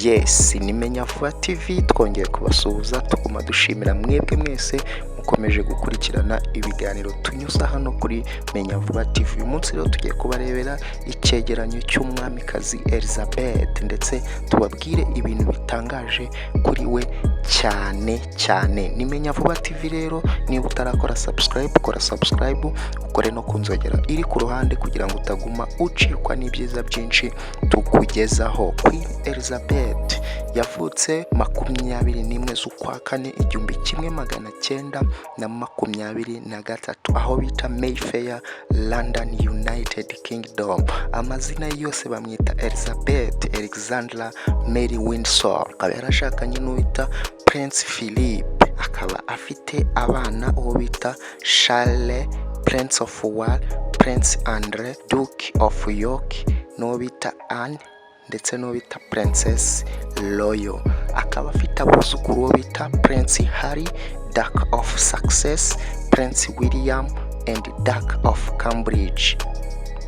Yes, ni Menya Vuba TV, twongeye kubasuhuza, tuguma dushimira mwebwe mwese mukomeje gukurikirana ibiganiro tunyuza hano kuri Menya Vuba TV. Uyu munsi rero tugiye kubarebera icyegeranyo cy'umwamikazi Elizabeth, ndetse tubabwire ibintu bitangaje kuri we cyane cyane. Ni Menya Vuba TV rero, niba utarakora subscribe, kora subscribe, ukore no ku nzogera iri ku ruhande kugira ngo utaguma ucikwa n'ibyiza byinshi tukugezaho. Queen Elizabeth yavutse 21 z'ukwa kane 1923, aho bita Mayfair, London, United Kingdom. Amazina ye yose bamwita Elizabeth Alexandra Mary Windsor, akaba yarashakanye n'uwita Prince Philip, akaba afite abana uwo bita Charles, Prince of Wales, Prince Andrew, Duke of York, n'uwo bita Anne, ndetse n'uwo bita Princess Royal. Akaba afite abuzukuru, uwo bita Prince Harry, Duke of Sussex, Prince William and Duke of Cambridge.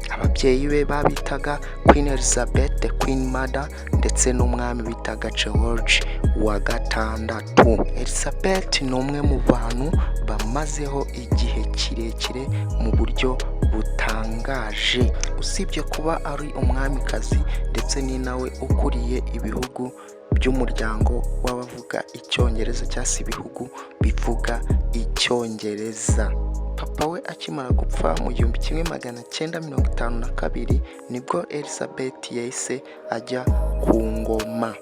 Ababyeyi be babitaga Queen Elizabeth, the Queen Mother, ndetse n'umwami bitaga George wa gatandatu. Elizabeth ni umwe mu bantu bamazeho igihe kirekire mu buryo butangaje. Usibye kuba ari umwamikazi, ndetse ni nawe ukuriye ibihugu by'umuryango w'abavuga Icyongereza, cyangwa se ibihugu bivuga Icyongereza. Papa we akimara gupfa mu 1952, nibwo Elizabeth yahise ajya ku ngoma.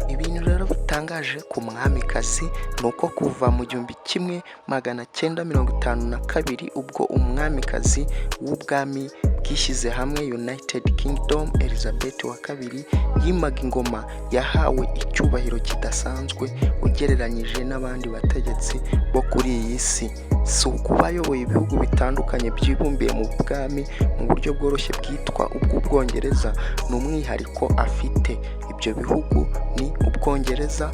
Ibintu rero bitangaje ku mwamikazi ni uko kuva mu 1952, ubwo umwamikazi w'ubwami bwishyize hamwe, United Kingdom, Elizabeth wa kabiri yimaga ingoma, yahawe icyubahiro kidasanzwe ugereranyije n'abandi bategetsi bo kuri iyi si. Si ukuba ayoboye ibihugu bitandukanye byibumbiye mu bwami mu buryo bworoshye bwitwa ubw'Ubwongereza, ni umwihariko afite. Ibyo bihugu ni Ubwongereza,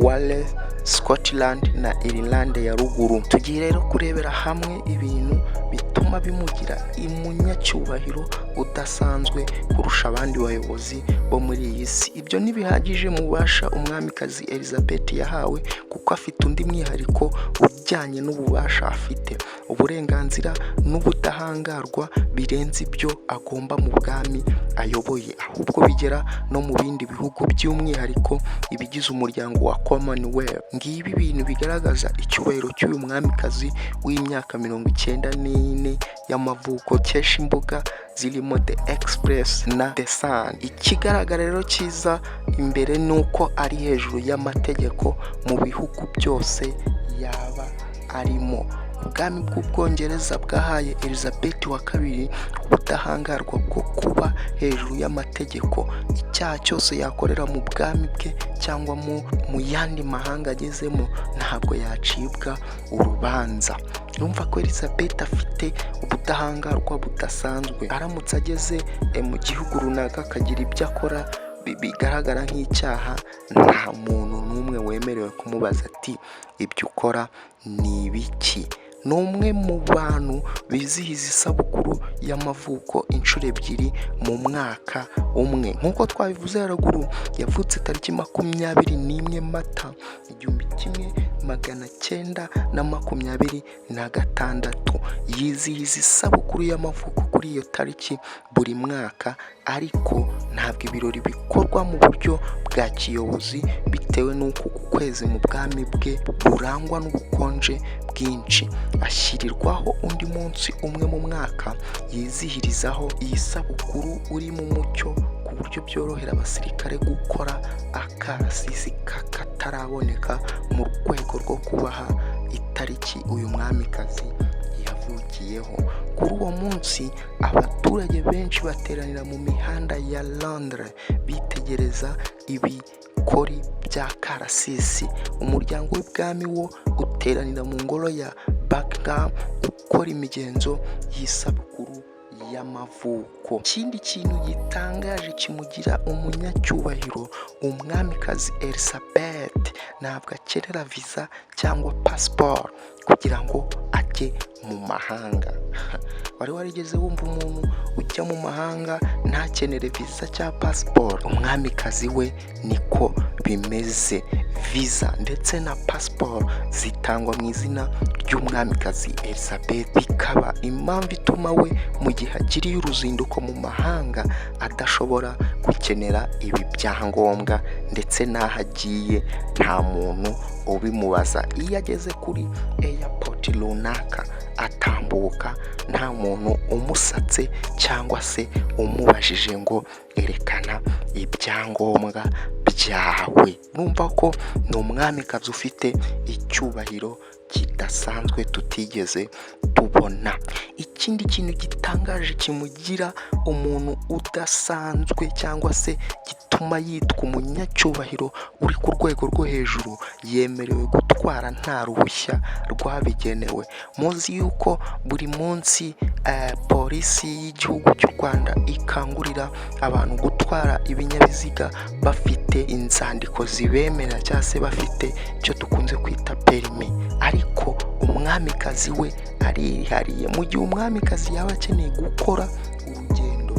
Wales, Scotland na Ireland ya Ruguru. Tugiye rero kurebera hamwe ibintu bituma bimugira umunyacyubahiro udasanzwe kurusha abandi bayobozi bo muri iyi si. Ibyo ntibihagije mu bubasha umwamikazi Elizabeth yahawe, kuko afite undi mwihariko ujyanye n'ububasha afite: uburenganzira n'ubudahangarwa birenze ibyo agomba mu bwami ayoboye, ahubwo bigera no mu bindi bihugu, by'umwihariko ibigize umuryango wa Commonwealth. Ngibi ibintu bigaragaza icyubahiro cy'uyu mwamikazi w'imyaka 94 y'amavuko, kesha imbuga zirimo The Express na The Sun. Ikigaragara rero cyiza imbere ni uko ari hejuru y'amategeko mu bihugu byose yaba arimo. Ubwami bw'Ubwongereza bwahaye Elizabeth wa kabiri ubudahangarwa bwo kuba hejuru y'amategeko. Icyaha cyose yakorera mu bwami bwe cyangwa mu yandi mahanga agezemo, ntabwo yacibwa urubanza. Numva ko Elizabeth afite ubudahangarwa budasanzwe. Aramutse ageze mu gihugu runaka akagira ibyo akora bigaragara nk'icyaha, nta muntu n'umwe wemerewe kumubaza ati: "Ibyo ukora ni ibiki?" Ni umwe mu bantu bizihiza isabukuru y'amavuko inshuro ebyiri mu mwaka umwe. Nk'uko twabivuze haruguru, yavutse tariki 21 Mata 1926. Yizihiza isabukuru y'amavuko kuri iyo tariki buri mwaka, ariko ntabwo ibirori bikorwa mu buryo bwa kiyobozi, bitewe n'uko uku kwezi mu bwami bwe burangwa n'ubukonje bwinshi. Ashyirirwaho undi munsi umwe mu mwaka yizihirizaho iyi sabukuru uri mu mucyo, ku buryo byorohera abasirikare gukora akarasisi k'akataraboneka mu rwego rwo kubaha itariki uyu mwamikazi yavukiyeho. Kuri uwo munsi abaturage benshi bateranira mu mihanda ya Londres bitegereza ibikori bya karasisi. Umuryango w'ibwami wo uteranira mu ngoro ya Buckingham ukora imigenzo y'isabukuru. y'amavuko. Ikindi kintu gitangaje kimugira umunyacyubahiro, umwamikazi Elizabeth ntabwo akenera viza cyangwa pasiporo kugira ngo ajye mu mahanga. Wari warigeze wumva umuntu ujya mu mahanga ntakenere viza cyangwa pasiporo? Umwamikazi we niko bimeze. Viza ndetse na pasiporo zitangwa mu izina ry'umwamikazi Elizabeth, bikaba impamvu ituma we mu gihe agiriye uruzinduko mu mahanga adashobora gukenera ibi byangombwa, ndetse n'aho agiye nta muntu ubimubaza. Iyo ageze kuri airport runaka atambuka nta muntu umusatse cyangwa se umubajije ngo erekana ibyangombwa byawe. Numva ko ni umwamikazi ufite icyubahiro kidasanzwe tutigeze tubona. Ikindi kintu gitangaje kimugira umuntu udasanzwe cyangwa se gituma yitwa umunyacyubahiro uri ku rwego rwo hejuru, yemerewe gutwara nta ruhushya rwabigenewe. Muzi yuko buri munsi polisi y'igihugu cy'u Rwanda ikangurira abantu gutwara ibinyabiziga bafite inzandiko zibemerera cyangwa se bafite icyo dukunze kwita perimi, ariko umwamikazi we arihariye. Mu gihe umwamikazi yaba akeneye gukora urugendo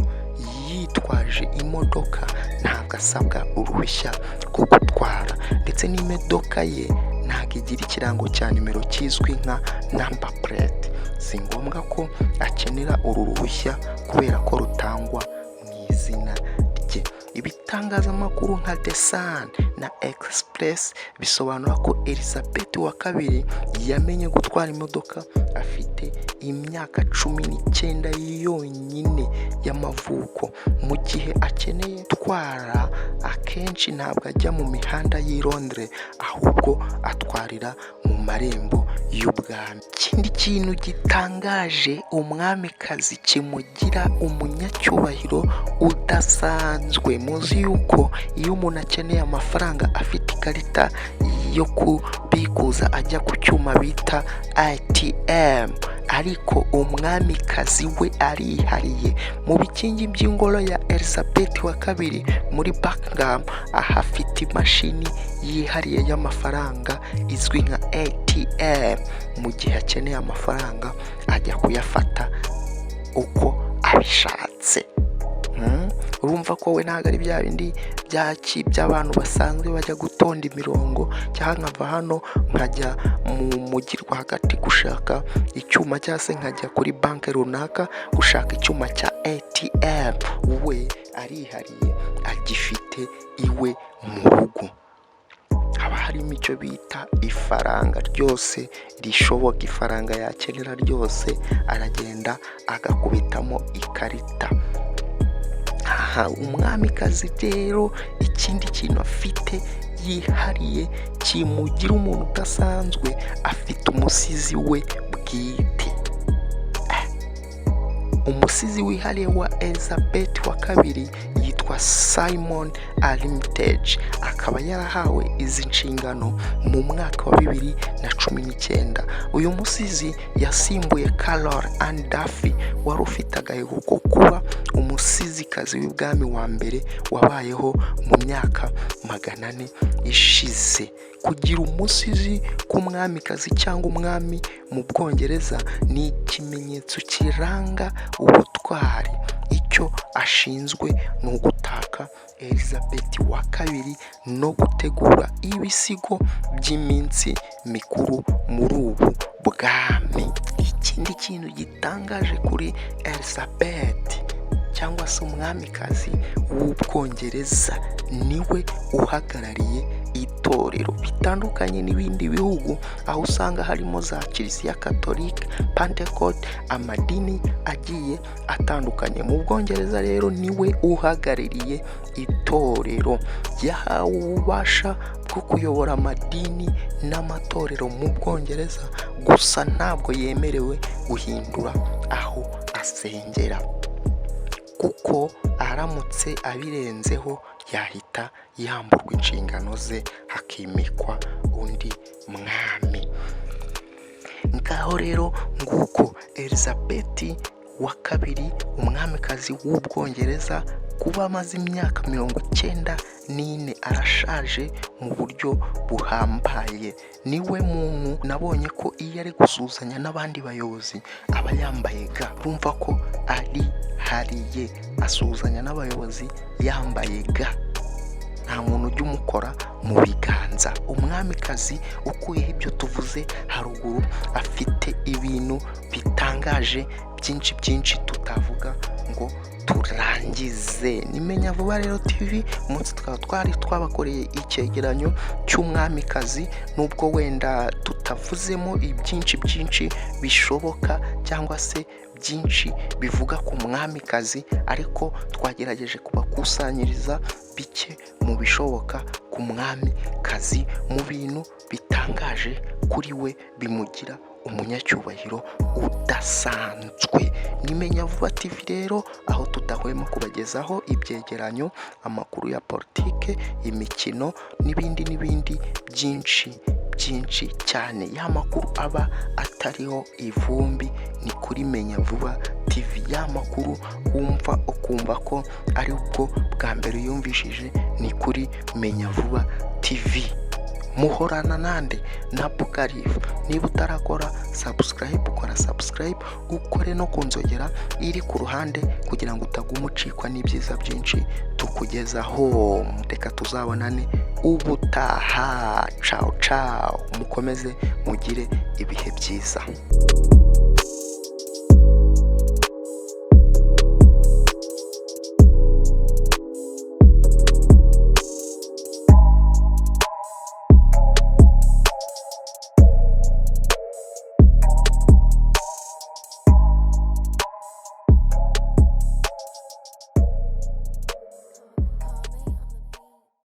yitwaje imodoka, ntabwo asabwa uruhushya rwo gutwara, ndetse n'imodoka ye ntabwo igira ikirango cya nimero kizwi nka number plate. Si ngombwa ko akenera uru ruhushya kubera ko rutangwa mu izina rye. Ibitangazamakuru nka The Sun na Express bisobanura ko Elizabeth wa kabiri yamenye gutwara imodoka afite imyaka 19 yonyine y'amavuko. Mu gihe akeneye gutwara akenshi ntabwo ajya mu mihanda y'i Londres, ahubwo atwarira mu marembo y'ubwami. Ikindi kintu gitangaje umwamikazi kimugira umunyacyubahiro udasanzwe, muzi yuko iyo umuntu akeneye amafaranga afite ikarita yo kubikuza ajya ku cyuma bita ATM, ariko umwamikazi we arihariye. Mu bikingi by'ingoro ya Elizabeth wa kabiri muri Buckingham ahafite imashini yihariye y'amafaranga izwi nka ATM. Mu gihe akeneye amafaranga ajya kuyafata uko abishatse. Urumva ko we ntabwo ari bya bindi by'abantu basanzwe bajya gutonda imirongo, cyangwa nkava hano nkajya mu mujyi rwagati gushaka icyuma, cyangwa se nkajya kuri banki runaka gushaka icyuma cya ATM. We arihariye, agifite iwe mu rugo. Haba harimo icyo bita ifaranga ryose rishoboka, ifaranga yakenera ryose aragenda agakubitamo ikarita. Aha umwamikazi rero ikindi kintu afite yihariye kimugira umuntu udasanzwe, afite umusizi we bwite. Umusizi wihariye wa Elizabeth wa kabiri yitwa Simon Armitage, akaba yarahawe izi nshingano mu mwaka wa 2019. Uyu musizi yasimbuye Carol Ann Duffy wari ufite agahigo ko kuba umusizikazi w'ibwami wa mbere wabayeho mu myaka 400 ishize. Kugira umusizi k'umwamikazi cyangwa umwami mu Bwongereza ni ikimenyetso kiranga ubutwari. Icyo ashinzwe ni ugutaka Elizabeth wa kabiri no gutegura ibisigo by'iminsi mikuru muri ubu bwami. Ikindi kintu gitangaje kuri Elizabeth cyangwa se umwamikazi w'Ubwongereza, niwe uhagarariye itorero, bitandukanye n'ibindi bihugu aho usanga harimo za Kiliziya Katolika, Pantekote, amadini agiye atandukanye. Mu Bwongereza rero niwe uhagarariye itorero, yahawe ububasha bwo kuyobora amadini n'amatorero mu Bwongereza, gusa ntabwo yemerewe guhindura aho asengera, kuko aramutse abirenzeho yahita yamburwa inshingano ze hakimikwa undi mwami. Ngaho rero nguko Elizabeth wa kabiri, umwamikazi w'Ubwongereza, kuba amaze imyaka 94, arashaje mu buryo buhambaye. Niwe muntu nabonye ko iyo ari gusuhuzanya n'abandi bayobozi aba yambaye gants. Urumva ko arihariye, asuhuzanya n'abayobozi yambaye gants, nta muntu ujya umukora mu biganza. Umwamikazi, ukuyeho ibyo tuvuze haruguru, afite ibintu bitangaje byinshi byinshi tutavuga ngo turangize. Nimenya Vuba rero TV, umunsi tukaba twari twabakoreye icyegeranyo cy'umwamikazi, nubwo wenda tutavuzemo ibyinshi byinshi bishoboka cyangwa se byinshi bivuga ku mwamikazi, ariko twagerageje kubakusanyiriza bike mu bishoboka ku mwamikazi, mu bintu bitangaje kuri we bimugira umunyacyubahiro udasanzwe. Nimenya Vuba TV rero, aho tudahwema kubagezaho ibyegeranyo, amakuru ya politike, imikino n'ibindi n'ibindi byinshi byinshi cyane. Ya makuru aba atariho ivumbi ni kuri Menya Vuba TV. Ya makuru wumva ukumva ko ari bwo bwa mbere uyumvishije ni kuri Menya Vuba TV. Muhorana nande? Na Bukarifu. Niba utarakora subscribe, ukora subscribe, ukore no ku nzogera iri ku ruhande kugira ngo utaguma ucikwa n'ibyiza byinshi tukugezaho. Reka tuzabonane ubutaha. Cawu cawu, mukomeze mugire ibihe byiza.